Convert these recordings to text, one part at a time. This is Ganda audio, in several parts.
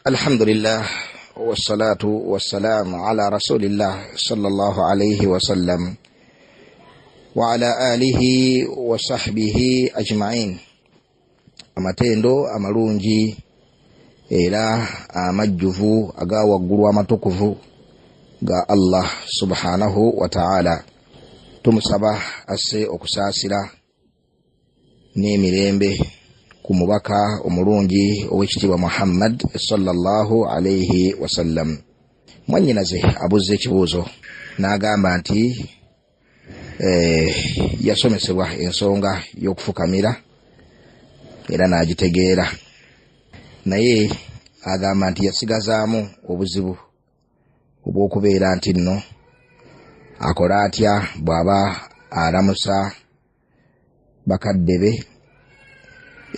Alhamdulillah, wassalatu wassalamu ala rasulillah sallallahu alayhi wasallam wa ala alihi wa sahbihi ajma'in. Amatendo amalungi era amajjuvu aga waggulu amatukuvu ga Allah subhanahu wa ta'ala. Tumusaba asse okusaasira n'emirembe ku mubaka omulungi ow'ekitiibwa Muhammad sallallahu alayhi wasallam. Mwannyinaze abuuza ekibuuzo n'agamba nti yasomesebwa ensonga y'okufukamira era n'agitegeera, naye agamba nti yasigazaamu obuzibu obw'okubeera nti nno akola atya bw'aba alamusa bakadde be,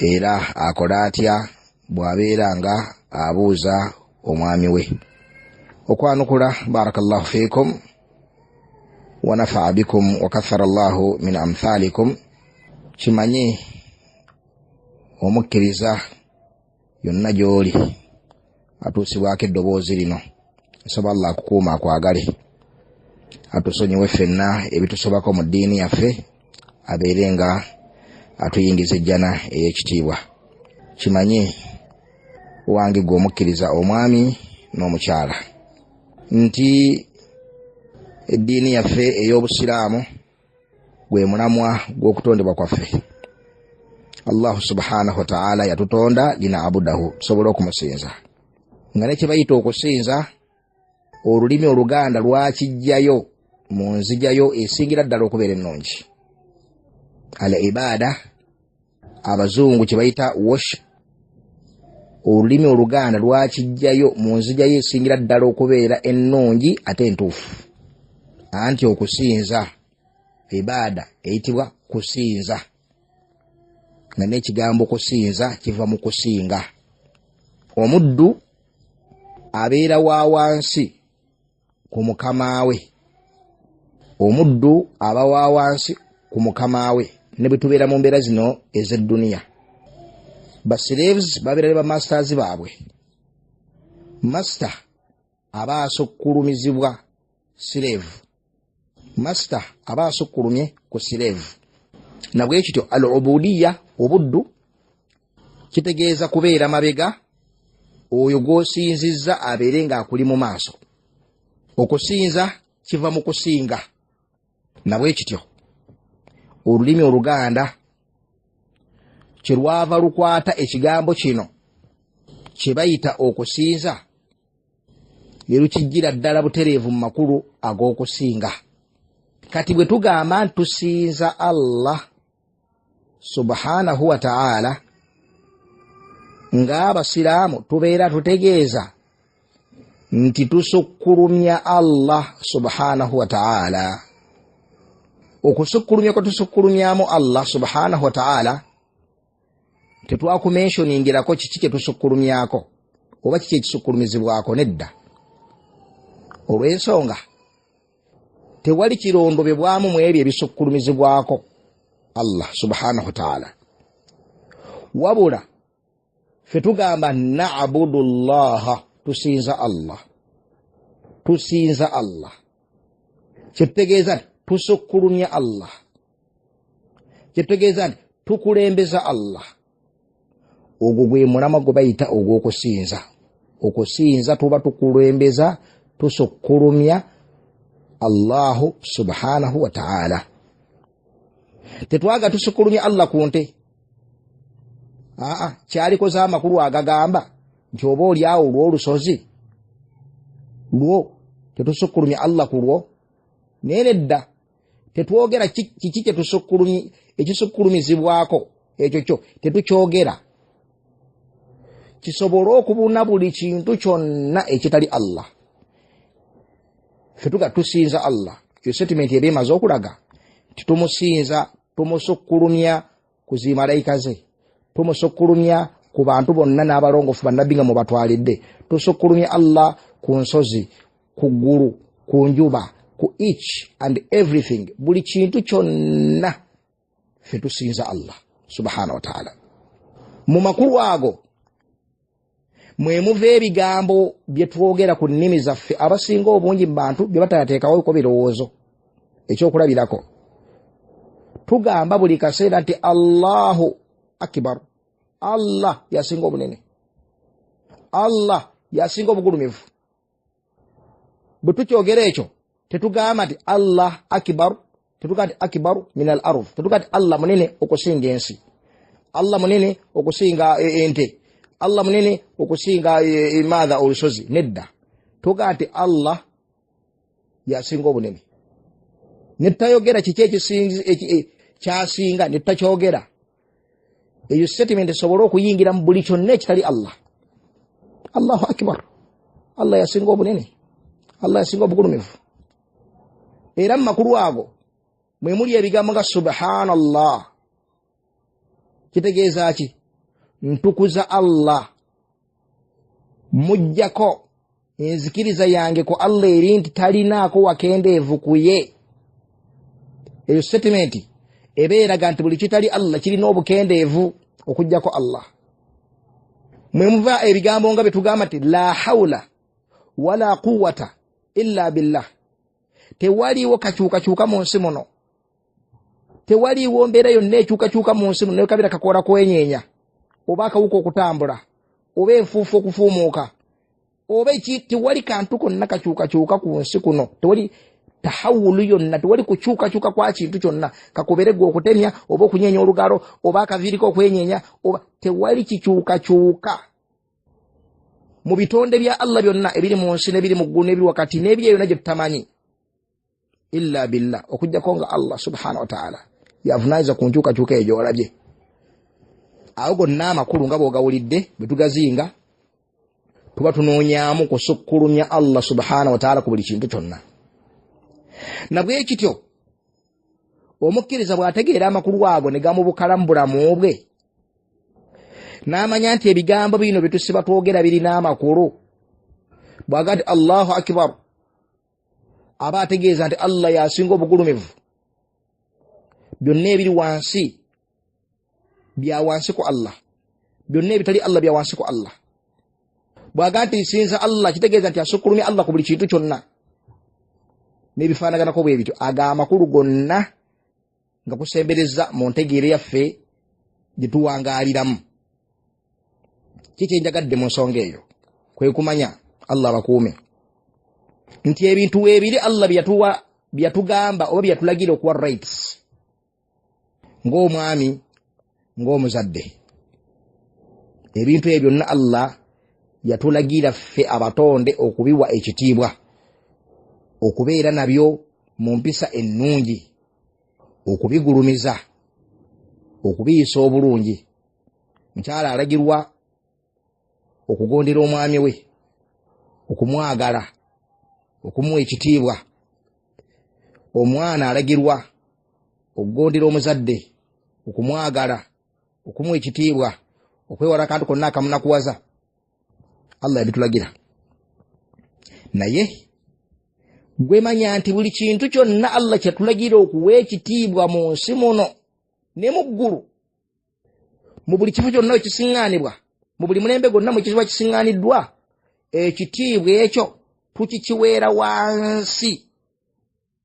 era akola atya bw'abeera nga abuuza omwami we. Okwanukula, barakallahu fiikum wa nafaa bikum wa kathara Allahu min amthalikum. Kimanye omukkiriza yonna gy'oli atuusibwako eddoboozi lino, nsaba Allah akukuuma akwagale, atusonyiwe ffenna ebitusobako mu ddiini yaffe, abeere nga atuyingiza ejjana ey'ekitiibwa. Kimanye wange gwe omukkiriza omwami n'omukyala nti eddiini yaffe ey'obusiraamu gwe mulamwa gw'okutondebwa kwaffe. Allahu subhanahu wa ta'ala yatutonda linaabudahu, tusobole okumusinza. Nga ne kye bayita okusinza, olulimi oluganda lwakijjayo mu nzijayo esingira ddala okubeera ennungi, al ibaada, abazungu kye bayita worship. Olulimi oluganda lwakijjayo mu nzijayo esingira ddala okubeera ennungi ate entuufu, anti okusinza, ibaada eyitibwa kusinza, nga n'ekigambo kusinza kiva mu kusinga. Omuddu abeera wa wansi ku mukama we, omuddu aba wa wansi ku mukama we. Ne bwe tubeera mu mbeera zino ez'edduniya, ba slaves babeera ne bamasters baabwe. Master aba asukkulumizibwa slave, master aba asukkulumye ku slave. Nabwe kityo al ubudiya, obuddu, kitegeeza kubeera mabega, oyo gw'osinzizza abeere ng'akuli mu maaso. Okusinza kiva mu kusinga. Nabwe kityo olulimi oluganda kye lwava lukwata ekigambo kino kye bayita okusinza ne lukijjira ddala butereevu mu makulu ag'okusinga. Kati bwe tugamba nti tusinza Allah subhanahu wa ta'ala ng'abasiraamu, tubeera tutegeeza nti tusukkulumya Allah subhanahu wa ta'ala. Okusukkulumya kwe tusukkulumyamu Allah subhanahu wa ta'ala tetwakumentioningirako kiki kye tusukkulumyako oba kiki ekisukkulumizibwako, nedda, olw'ensonga tewali kirondobebwamu mu ebyo ebisukkulumizibwako Allah subhanahu wa ta'ala. Wabula ffe tugamba na'budu llaha, tusinza Allah. Tusinza Allah kyetutegeeza nti tusukkulumya Allah, kyetutegeeza nti tukulembeza Allah. Ogwo gwe mulamwa gwe bayita ogw'okusinza. Okusinza tuba tukulembeza, tusukkulumya Allahu subhanahu wa ta'ala. Tetwaga tusukkulumya Allah ku nte. Aa, kyalikoze amakulu agagamba nti oba oli awo olw'olusozi lwo tetusukkulumya Allah ku lwo, naye nedda, tetwogera kiki ekisukkulumizibwako, ekyo kyo tetukyogera, kisobole okubuna buli kintu kyonna ekitali Allah. Ffe tuga tusinza Allah. Eyo statement eba emaze okulaga nti tumusinza, tumusukkulumya ku zimalayika ze, tumusukkulumya ku bantu bonna n'abalongofu bannabbi nga mubatwalidde, tusukkulumya Allah ku nsozi, ku ggulu, ku njuba, ku each and everything, buli kintu kyonna ffe tusinza Allah subhanahu wa ta'ala. Mu makulu ago Mwe muva ebigambo bye twogera ku nnimi zaffe, abasinga obungi mu bantu bye batayateekawoko birowoozo. Ekyokulabirako, tugamba buli kaseera nti Allahu Akbar, Allah yasinga obunene, Allah yasinga obugulumivu. Bwe tukyogera ekyo, tetugamba nti Allah Akbar, tetugamba nti akbaru min al ard, tetugamba nti Allah munene okusinga ensi, Allah munene okusinga ente, Allah munene okusinga maatha olusozi. Nedda, tugamba nti Allah yasinga obunene, netutayogera kiki ekyasinga, netutakyogera. Eyo statement esobole okuyingira mu buli kyonna ekitali Allah. Allahu Akbar, Allah yasinga obunene, Allah yasinga obugulumivu. Era mu makulu ago mwe muli ebigambo nga Subhanallah. Kitegeeza ki? Ntukuza Allah, mujjako enzikiriza yange ku Allah eri nti talinaako wakendeevu ku ye. Eyo statement eba eraga nti buli kitali Allah kirina obukendeevu okugjako Allah. Mwe muva ebigambo nga bye tugamba nti la haula wala quwata illa billah. Tewaliiwo kakyukakyuka mu nsi muno, tewaliiwo mbeera yonna ekyukakyuka mu nsi muno, nekabira kakoola kwenyeenya oba akawuka okutambula oba enfuufu okufuumuuka oba eki, tewali kantu konna kakyukakyuka ku nsi kuno, tewali tahawulu yonna, tewali kukyukakyuka kwa kintu kyonna, kakubere gwe okutemya oba okunyeenya olugalo oba akaviiriko okwenyeenya oba, tewali kikyukakyuka mu bitonde bya Allah byonna ebiri mu nsi n'ebiri mu ggulu n'ebiri wakati n'ebiri eyo yonna gye tutamanyi, illa billah, okugjako nga Allah subhanahu wataala yavunayiza ku nkyukakyuka eyo gyolabye. Awo gonna amakulu nga bw'ogawulidde bwe tugazinga, tuba tunoonyaamu kusukkulumya Allah subhanahu wataala ku buli kintu kyonna. Nabwe kityo omukkiriza bw'ategeera amakulu ago ne gamubukala mu bulamu bwe, n'amanya nti ebigambo bino bye tusiba twogera birina amakulu. Bw'aga nti Allahu Akbar, aba ategeeza nti Allah yasinga obugulumivu, byonna ebiri wansi bya wansi ku Allah, byonna ebitali Allah bya wansi ku Allah. Bw'aga nti nsinza Allah, kitegeeza nti asukkulumya Allah ku buli kintu kyonna n'ebifaanaganako bwe bityo. Ago amakulu gonna nga kusembereza mu ntegeere yaffe gye tuwangaaliramu. Ki kyenjagadde mu nsonga eyo kwe kumanya, Allah abakuume, nti ebintu weebiri Allah byeyatuwa, byeyatugamba oba byeyatulagira okuwa rights ng'omwami, ng'omuzadde. Ebintu ebyo byonna Allah yatulagira ffe abatonde okubiwa ekitiibwa, okubeera nabyo mu mpisa ennungi, okubigulumiza, okubiyisa obulungi. Mukyala alagirwa okugondera omwami we, okumwagala, okumuwa ekitiibwa. Omwana alagirwa okugondera omuzadde, okumwagala, okumuwa ekitiibwa, okwewala akantu konna akamunakuwaza. Allah yabitulagira. Naye gwemanya nti buli kintu kyonna Allah kyatulagira okuwa ekitiibwa mu nsi muno ne mu ggulu, mu buli kifo kyonna ekisiŋŋaanibwa, mu buli mulembe gwonna mu kiziba kisiŋŋaaniddwa, ekitiibwa ekyo tukikiweera wansi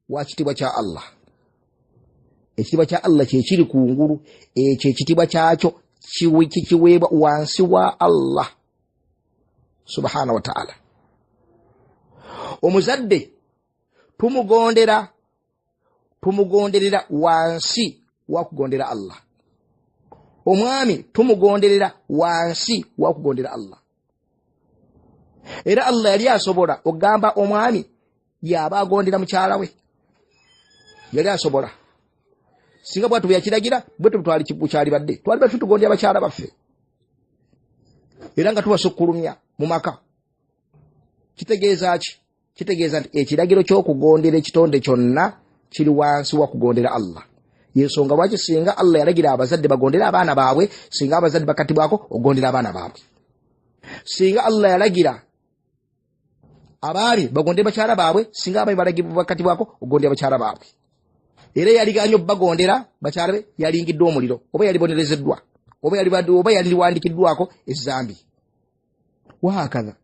wa kitiibwa kya Allah. Ekitiibwa kya Allah kyekiri ku ngulu, ekyo ekitiibwa kyakyo kikiweebwa wansi wa Allah subhana wa taala. Omuzadde tumugondera, tumugonderera wansi wa kugondera Allah. Omwami tumugonderera wansi wa kugondera Allah. Era Allah yali asobola okugamba omwami yaba agondera mukyala we, yali asobola. Singa bwatu bweyakiragira bwe twali bukyalibadde, twali baffe tugondera bakyala baffe era nga tubasukkulumya mu maka. Kitegeeza ki? Kitegeeza nti ekiragiro ky'okugondera ekitonde kyonna kiri wansi wa kugondera Allah. Yensonga lwaki singa Allah yalagira abazadde bagondere abaana baabwe, singa abazadde bakatibwako okugondera abaana baabwe. Singa Allah yalagira abaami bagondere bakyala baabwe, singa abaami bakatibwako okugondera bakyala baabwe. Era yaliganye obbagondera bakyala be, yalingiddwa omuliro oba yalibonerezeddwa oba yaliwandikiddwako ezambi. Wahakadha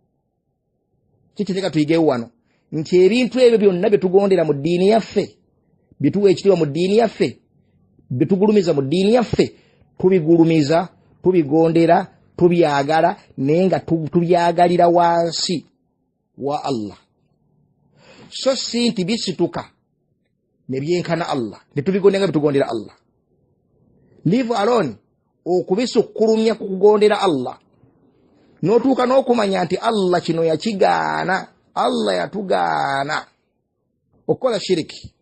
kikiteeka tuyigewo wano nti ebintu ebyo byonna bye tugondera mu ddiini yaffe, bye tuwa ekitiibwa mu ddiini yaffe, bye tugulumiza mu ddiini yaffe, tubigulumiza, tubigondera, tubyagala, naye nga tubyagalira wansi wa Allah, so si nti bisituka ne byenkana Allah ne tubigondera nga bitugondera Allah. Leave alone okubisukkulumya ku kugondera Allah, n'otuuka n'okumanya nti Allah kino yakigaana, Allah yatugaana okukola shiriki,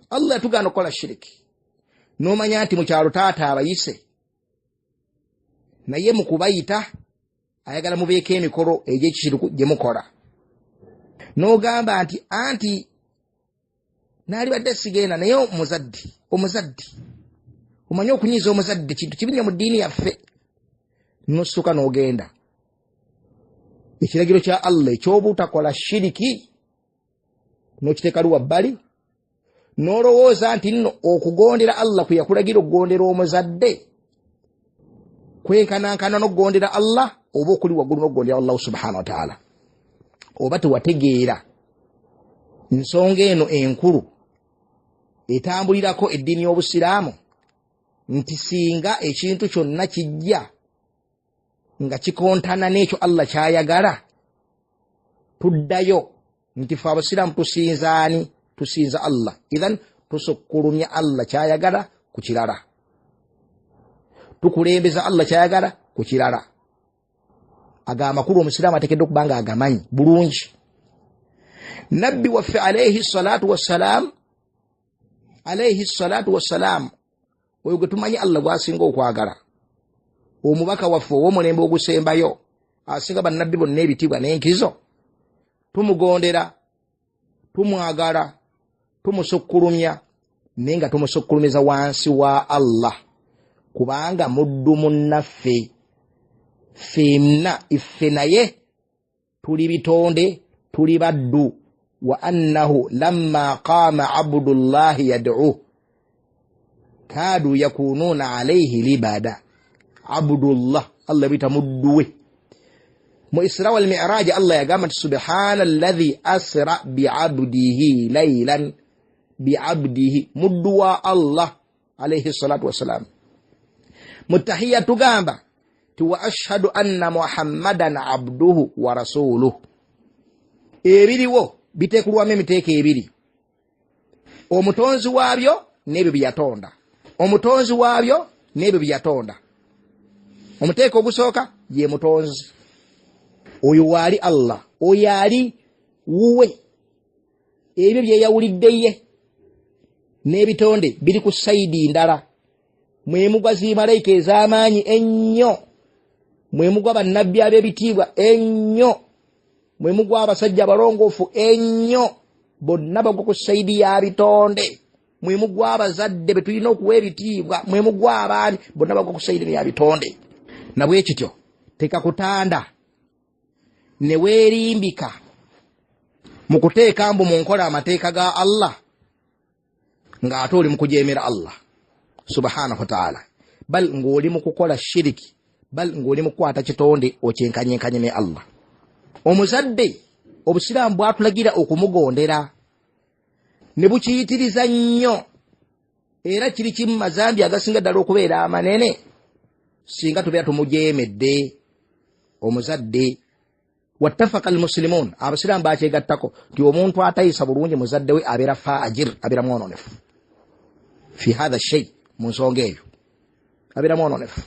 Allah yatugaana okukola shiriki. N'omanya nti mu kyalo taata abayise, naye mu kubayita ayagala mubeeko emikolo egy'ekishiriku gye mukola, n'ogamba nti anti naalibadde sigenda, naye omuzadde, omuzadde omanye okunyiiza omuzadde kintu kibi nnyo mu ddiini yaffe, n'ossuka n'ogenda. Ekiragiro kya Allah eky'obutakola shiriki n'okiteeka luwa bbali, n'olowooza nti nno okugondera Allah kwe yakulagira okugondera omuzadde kwenkanankana n'okugondera Allah oba okuli waggulu n'okugondera Allahu subhanahu wa ta'ala. Oba tewategeera nsonga eno enkulu etambulirako eddiini y'Obusiraamu, nti singa ekintu kyonna kijja nga kikontana n'ekyo Allah ky'ayagala, tuddayo nti ffe Abasiraamu tusinza ani? Tusinza Allah. Idhan tusukkulumya Allah ky'ayagala ku kirala, tukulembeza Allah ky'ayagala ku kirala. Ago amakulu omusiraamu ateekeddwa okuba nga agamanyi bulungi. Nabbi waffe alayhi salatu wassalam, alayhi salatu wassalam, oyo gwe tumanyi Allah gw'asinga okwagala, omubaka waffe ow'omulembe ogusembayo, asinga bannabbi bonna ebitiibwa n'enkizo, tumugondera, tumwagala, tumusukkulumya, naye nga tumusukkulumiza wansi wa Allah, kubanga muddu munnaffe. Ffenna iffe naye tuli bitonde, tuli baddu. Wa annahu lamma qaama abdullahi yad'uh kaadu yakunuuna alayhi libada. Abdullah, Allah biyita muddu we. Mu Isra wal Mi'raj Allah yagamba nti subhana alladhi asra biabdihi laylan, biabdihi, muddu wa Allah alayhi salatu wassalam. Mu tahiya tugamba ti wa ashhadu anna Muhammadan abduhu wa rasuluh. Ebiriwo biteekulwamu emiteeko ebiri, omutonzi waabyo n'ebyo bye yatonda, omutonzi waabyo n'ebyo bye yatonda. Omuteeko ogusooka ye mutonzi, oyo waali Allah, oyo ali wuwe, ebyo byeyawulidde ye n'ebitonde biri ku sayidi ndala. Mwemugwa zimalayika ez'amaanyi ennyo, mwemugwa bannabbi ab'ebitiibwa ennyo, mwemugwa abasajja abalongoofu ennyo, bonna bagwa ku sayidi ya bitonde. Mwemugwa abazadde be tulina okuwa ebitiibwa, mwemugwa abaami, bonna bagwa ku sayidi ya bitonde. Nabwe kityo tekakutanda ne weerimbika mu kuteeka mbu mu nkola amateeka ga Allah ng'ate oli mu kujeemera Allah subhanahu wa ta'ala, bal ng'oli mu kukola shiriki, bal ng'oli mu kukwata kitonde okyenkanyenkanye ne Allah. Omuzadde Obusiraamu bwatulagira okumugondera ne bukiyitiriza nnyo, era kiri kimu mazambi agasinga ddala okubeera amanene singa tubeera tumujeemedde omuzadde. Wattafaka almuslimuun, abasiraamu bakyegattako nti omuntu atayisa bulungi muzadde we abeera faajir, abeera mwononefu fi hatha shay, mu nsonga eyo abeera mwononefu,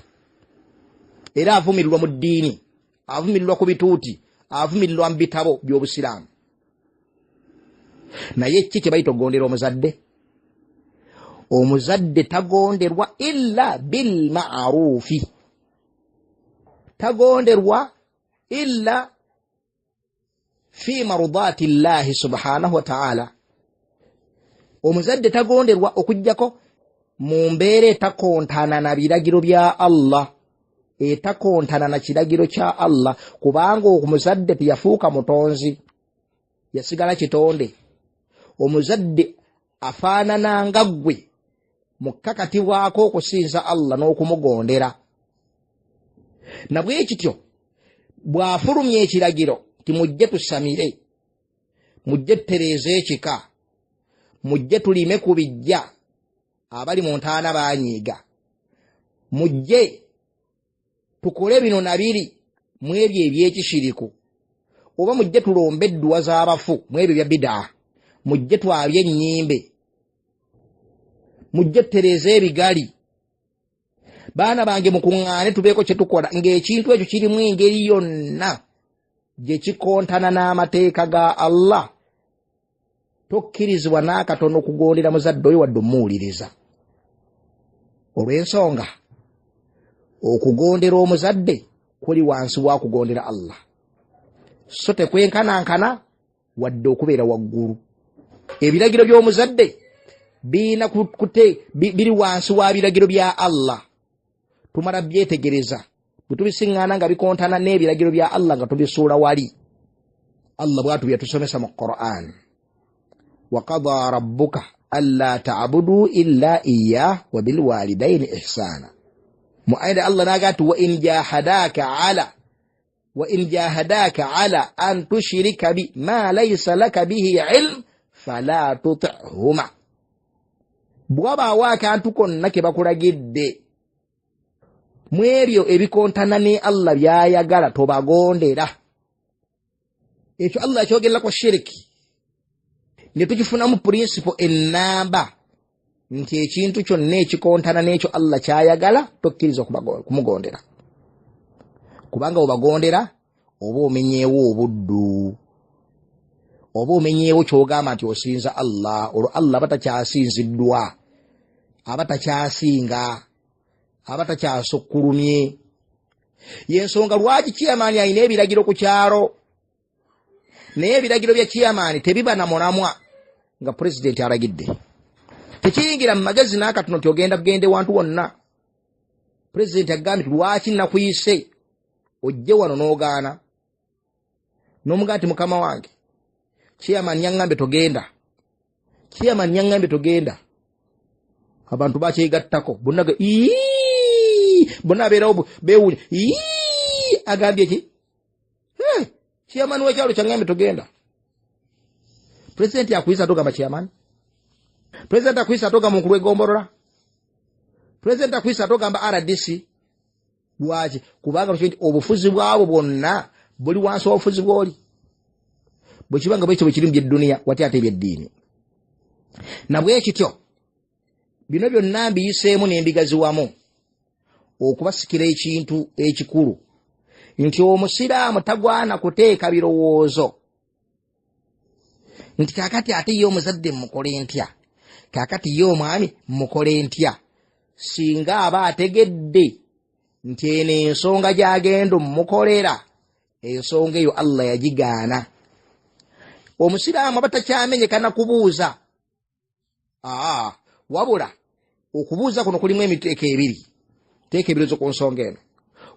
era avumirirwa mu ddiini, avumirirwa ku bituuti, avumirirwa mu bitabo by'Obusiraamu. Naye ki kye bayita okugondera omuzadde? Omuzadde tagonderwa illa bilmarufi, tagonderwa illa fi marudati llahi subhanahu wa ta'ala. Omuzadde tagonderwa okuggyako mu mbeera etakontana na biragiro bya Allah, etakontana na kiragiro kya Allah, kubanga omuzadde teyafuuka mutonzi, yasigala kitonde. Omuzadde afaanana nga ggwe mukkakatibwako okusinza Allah n'okumugondera. Nabwe kityo Bw'afulumya ekiragiro nti mujje tusamire, mujje tutereeze ekika, mujje tulime ku bijja, abali mu ntaana baanyiiga, mujje tukole bino na biri mu ebyo eby'ekishiriku, oba mujje tulombe edduwa z'abafu mu ebyo bya bidaa, mujje twabye ennyimbe, mujje tutereeze ebigali, baana bange mukuŋŋaane tubeeko kye tukola, ng'ekintu ekyo kirimu engeri yonna gye kikontana n'amateeka ga Allah, tokkirizibwa n'akatono okugondera muzadde oyo wadde omuwuliriza. Olw'ensonga okugondera omuzadde kuli wansi wa kugondera Allah, so tekwenkanankana wadde okubeera waggulu. Ebiragiro by'omuzadde birina biri wansi wa biragiro bya Allah. Tumala byetegereza, bwe tubisiŋŋaana nga bikontana n'ebiragiro bya Allah nga tubisuula wali. Allah bw'atyo bye yatusomesa mu Qur'an, wa qada rabbuka alla ta'budu illa iyyah wa bil walidaini ihsana. Mu aya Allah n'agamba nti wa in jahadaka ala an tushrika bi ma laysa laka bihi ilm fala tuti'huma. Bw'abaawo akantu konna ke bakulagidde mu ebyo ebikontana ne Allah by'ayagala, tobagondera. Ekyo Allah akyogerera ku shiriki, ne tukifunamu purinsipo ennamba nti ekintu kyonna ekikontana n'ekyo Allah ky'ayagala tokkiriza kumugondera, kubanga bw'obagondera oba omenyeewo obuddu, oba omenyeewo ky'ogamba nti osinza Allah. Olwo Allah aba takyasinziddwa, aba takyasinga, aba takyasukkulumye. Yensonga lwaki chairman alina ebiragiro ku kyalo, naye ebiragiro bya chairman tebiba na mulamwa nga pulezidenti alagidde. Tekiyingira mu magezi n'akatono nti ogenda kugenda ewantu wonna, pulezidenti agambye nti lwaki nakuyise ojje wano n'ogaana, n'omugamba nti mukama wange chairman yaŋŋambye togenda, chairman yaŋŋambye togenda. Abantu bakyegattako bonna, bonna abeerawo beewuunya, agambye ki? Chairman w'ekyalo kyaŋŋambye togenda. Pulezidenti akuyisa togamba chairman, pulezidenti akuyisa togamba mukulu w'eggombolola, pulezidenti akuyisa togamba RDC. Lwaki? Kubanga nti obufuzi bwabwo bwonna buli wansi w'obufuzi bw'oli. Bwe kiba nga bwekityo bwe kiri mu by'edduniya, watya ate ebyeddiini? Na bwe kityo bino byonna mbiyiseemu ne mbigaziwamu okubasikira ekintu ekikulu nti omusiraamu tagwana kuteeka birowoozo nti kaakati ate ye omuzadde mukole ntya, kaakati ye omwami mukole ntya, singa aba ategedde nti eno ensonga gy'agenda omukolera, ensonga eyo Allah yagigaana. Omusiraamu aba takyamenyekana kubuuza. Wabula okubuuza kuno kulimu emiteeko ebiri. Teeka ebirowoozo ku nsonga eno.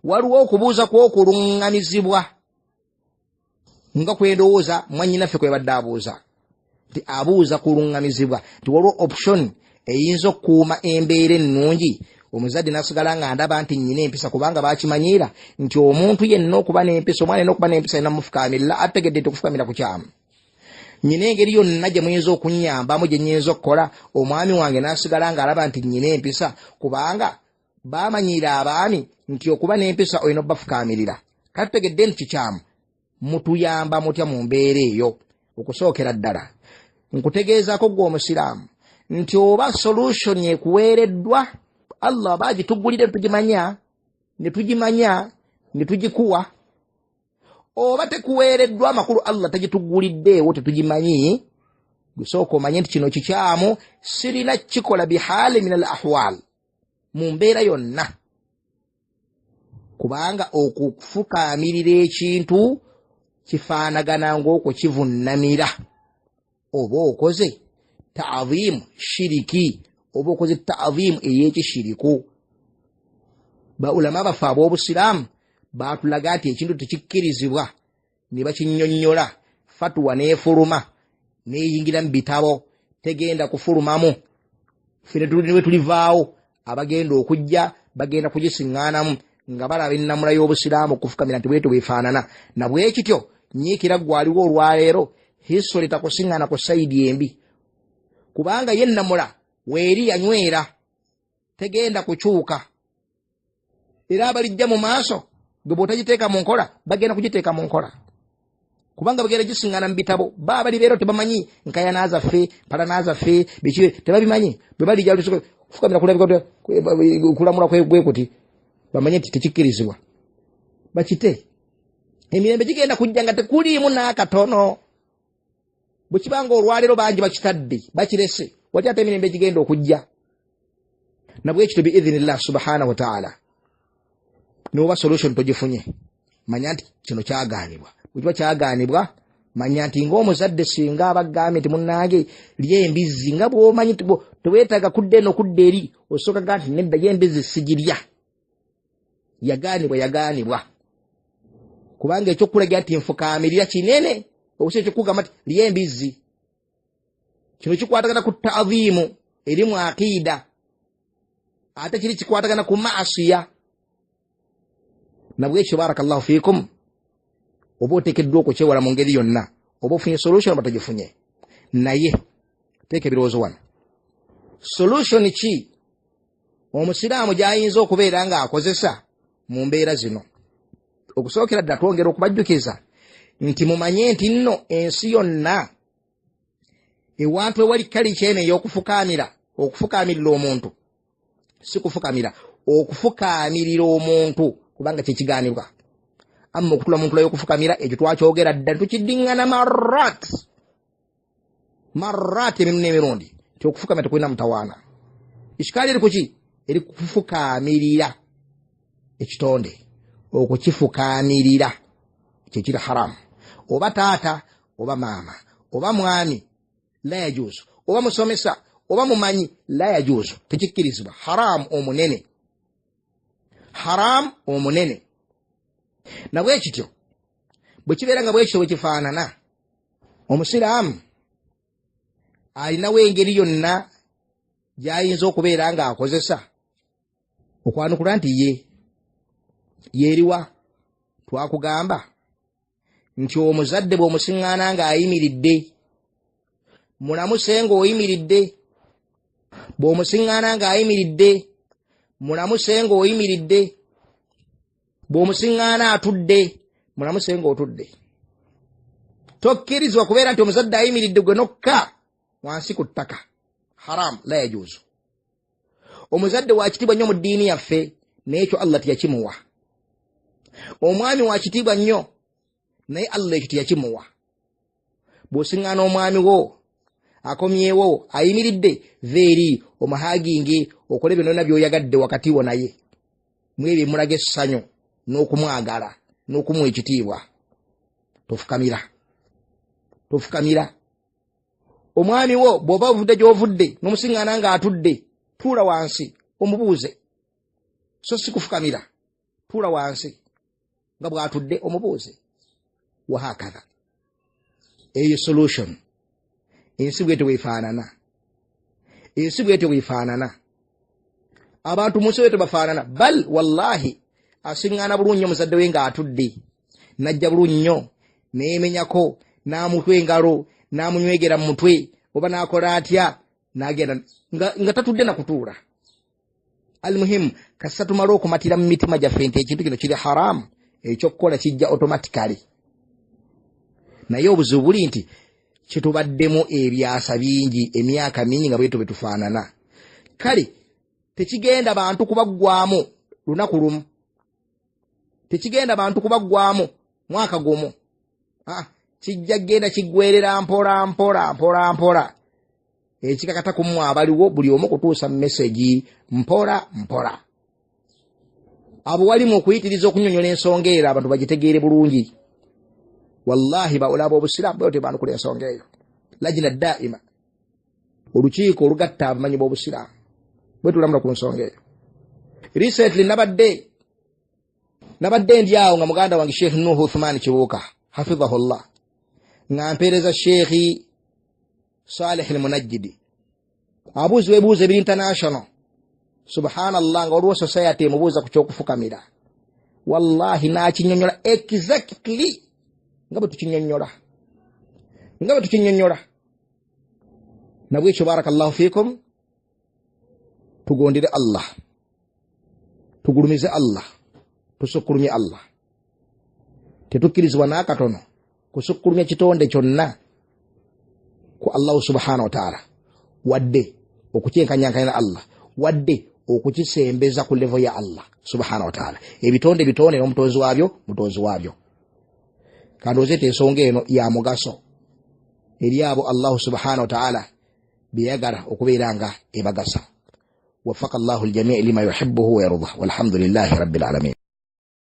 Waliwo okubuuza kw'okuluŋŋamizibwa, nga kwendowooza mwannyinaffe kwebadde abuuza, nti abuuza kuluŋŋamizibwa nti waliwo option eyinza okukuuma embeera ennungi, omuzadde n'asigala nga ndaba nti nnyina empisa, kubanga bakimanyiira nti omuntu yenna okuba n'empisa, omwana yenna okuba n'empisa alina mufukamirira, ategedde nti okufukamira kukyamu. Nnyina engeri yonna gye muyinza okunnyambamu gye nnyinza okukola omwami wange n'asigala ng'alaba nti nnyina empisa, kubanga bamanyiira abaami nti okuba n'empisa olina obbafukaamirira, kati tutegedde nti kikyamu, mutuyamba mutya mu mbeera eyo? Okusookera ddala nkutegeezaako ggwe omusiraamu nti oba solution ekuweereddwa Allah aba agituggulire ne tugimanya ne tugikuwa, oba tekuweereddwa amakulu Allah tagitugguliddeewo tetugimanyi, gusooka omanye nti kino kikyamu, sirina kikola bihaali min al ahwal, mu mbeera yonna, kubanga okufukaamirira ekintu kifaanagana ng'okukivunnamira, oba okoze ta'dhimu shiriki, oba okoze ta'dhimu ey'ekishiriku. Ba ulama baffe ab'obusiraamu baatulaga nti ekintu tekikkirizibwa ne bakinnyonnyola, fatuwa n'efuluma n'eyingira mu bitabo, tegenda kufulumamu ffe ne tulivaawo, abagenda okujja bagenda kugisiŋŋaanamu. Nga balaba ennamula y'obusiraamu okufukamira nti bwetyo bwefaanana. Nabwekityo nyiikira gwaliwo olwaleero, history takusiŋŋana ku sayidi embi, kubanga ye ennamula weeri yanywera, tegenda kukyuka. Era abalijja mu maaso gwe bw'otagiteeka mu nkola bagenda kugiteeka mu nkola, kubanga bagenda gisiŋŋana mu bitabo. Ba balibeero tebamanyi nkayana zaffe, mpalana zaffe, biki tebabimanyi. Bwe balijja kufukamira kulabika kulamula gwe kuti bamanye nti tekikkirizibwa, bakite. Emirembe gigenda kujja nga tekuliimu n'akatono. Bwe kiba nga olwaleero bangi bakitadde bakirese, wati ate emirembe gigenda okujja. Nabwekityo biidhinillah subhanahu wataala, noba solution togifunye, manya nti kino kyagaanibwa. Bwe kiba kyagaanibwa, manya nti ng'omuzadde singa abagambye nti munnange lya embizzi, nga bw'omanyi teweetaaga kudda eno kudda eri, osooka ga nti nedda, ye embizzi sigirya, yagaanibwa, yagaanibwa. Kubanga ekyokulagira nti nfukaamirira kinene obusi ekyokugamba nti lya embizzi. Kino kikwatagana ku taadhimu eri mu aqiida, ate kiri kikwatagana ku maasiya. Nabwekyo barakallahu fiikum, oba oteekeddwa okukyewala mu ngeri yonna, oba ofunye solution oba togifunye. Naye teeka ebirowoozo wano, solution ki omusiraamu gy'ayinza okubeera ng'akozesa mu mbeera zino? Okusookera ddala twongera okubajjukiza nti mumanye nti nno ensi yonna ewantu ewali kali kyene ey'okufukaamira, okufukaamirira omuntu, si kufukamira, okufukaamirira omuntu, kubanga kyekigaanibwa. Amma okutula mu ntula y'okufukamira, ekyo twakyogera dda, tukiddiŋŋana marat marat, emirundi n'emirundi, nti okufukamira tekulina mutawaana. Ekikaali eri kuki? Eri kufukaamirira ekitonde. Okukifukaamirira kyekiri haramu, oba taata oba maama oba mwami, la yajuuzu, oba musomesa oba mumanyi, la yajuuzu, tekikkirizibwa, haramu omunene, haramu omunene. Nabwekityo bwe kibeera nga bwekityo bwe kifaanana, omusiraamu alinawo engeri yonna gy'ayinza okubeera ng'akozesa okwanukula nti ye yeeriwa. Twakugamba nti omuzadde bw'omusiŋŋaana ng'ayimiridde, mulamuse ng'oyimiridde. Bw'omusiŋŋaana ng'ayimiridde, mulamuse ng'oyimiridde. Bw'omusiŋŋaana atudde, mulamuse ng'otudde. Tokkirizibwa kubeera nti omuzadde ayimiridde gwe nokka wansi ku ttaka, haram, la yajuuzu. Omuzadde wa kitiibwa nnyo mu ddiini yaffe, naye ekyo Allah teyakimuwa. Omwami wa kitiibwa nnyo, naye Allah ekyo teyakimuwa. Bw'osiŋŋaana omwami wo akomyewo ayimiridde, va eri omuhaginge, okole byonna by'oyagadde wakati wo naye, mwebyo emulaga essanyu n'okumwagala n'okumuwa ekitiibwa. Tofukamira, tofukamira. Omwami wo bw'oba ovudde gy'ovudde n'omusiŋŋaana ng'atudde, tuula wansi omubuuze, so si kufukamira. Tuula wansi nga bw'atudde omubuuze, wahakatha. Eyo solution. Ensi bwetyo bwefaanana, ensi bwetyo bwefaanana, abantu mu nsi bwetyo bafaanana. Bal wallahi asiŋŋaana bulungi nnyo muzadde we ng'atudde, najja bulungi nnyo neemenyako n'amutwa engalo n'amunywegera mu mutwe oba n'akola atya n'agenda nga tatudde nakutuula. Almuhimu, kasita tumale okumatira mu mitima gyaffe nti ekintu kino kiri haramu, ekyokukola kijja automatically. Naye obuzibu buli nti kitubaddemu ebyasa bingi, emyaka mingi nga bwetu bwetufaanana. Kale tekigenda bantu kubaggwamu lunaku lumu, tekigenda bantu kubaggwamu mwaka gumu, kijja genda kiggwerera mpola mpola mpola mpola. Ekikakata ku mmwe abaliwo buli omu kutuusa message mpola mpola. Abo walimu okuyitiriza okunyonyola ensonga eyo abantu bagitegeere bulungi. Wallahi baolaba obusiraamu bwe tebanukula ensonga eyo. Lajina daima, olukiiko olugatta abamanyi b'obusiraamu, bwe tulamula ku nsonga eyo. Recently nabadde ndi awo nga muganda wange Sheikh Nuhu Uthman Kibuuka hafidhahullah nga mpeereza Sheikh Saleh Almunajjidi abuuzibwa ebibuuzo ebiri international. Subhanallah, nga waliwo society emubuuza ku kyokufukamira. Wallahi n'akinyonyola exactly nga bwe tukinyonyola, nga bwe tukinyonyola. Nabwekyo, barakallahu fikum, tugondere Allah, tugulumize Allah, tusukkulumye Allah. Tetukkirizibwa n'akatono kusukkulumya kitonde kyonna ku Allahu subhanahu wataala, wadde okukyenkanyankanya na Allah, wadde okukisembeza ku levo ya Allah subhanahu wataala. Ebitonde bitonde, n'omutonzi waabyo mutonzi waabyo. Kandowooze ti ensonga eno ya mugaso eri abo Allahu subhanahu wataala byeyagala okubeera nga ebagasa. Wafaka Llahu ljamii lima yuhibuhu wayardah, walhamdulillahi rabbil alamin.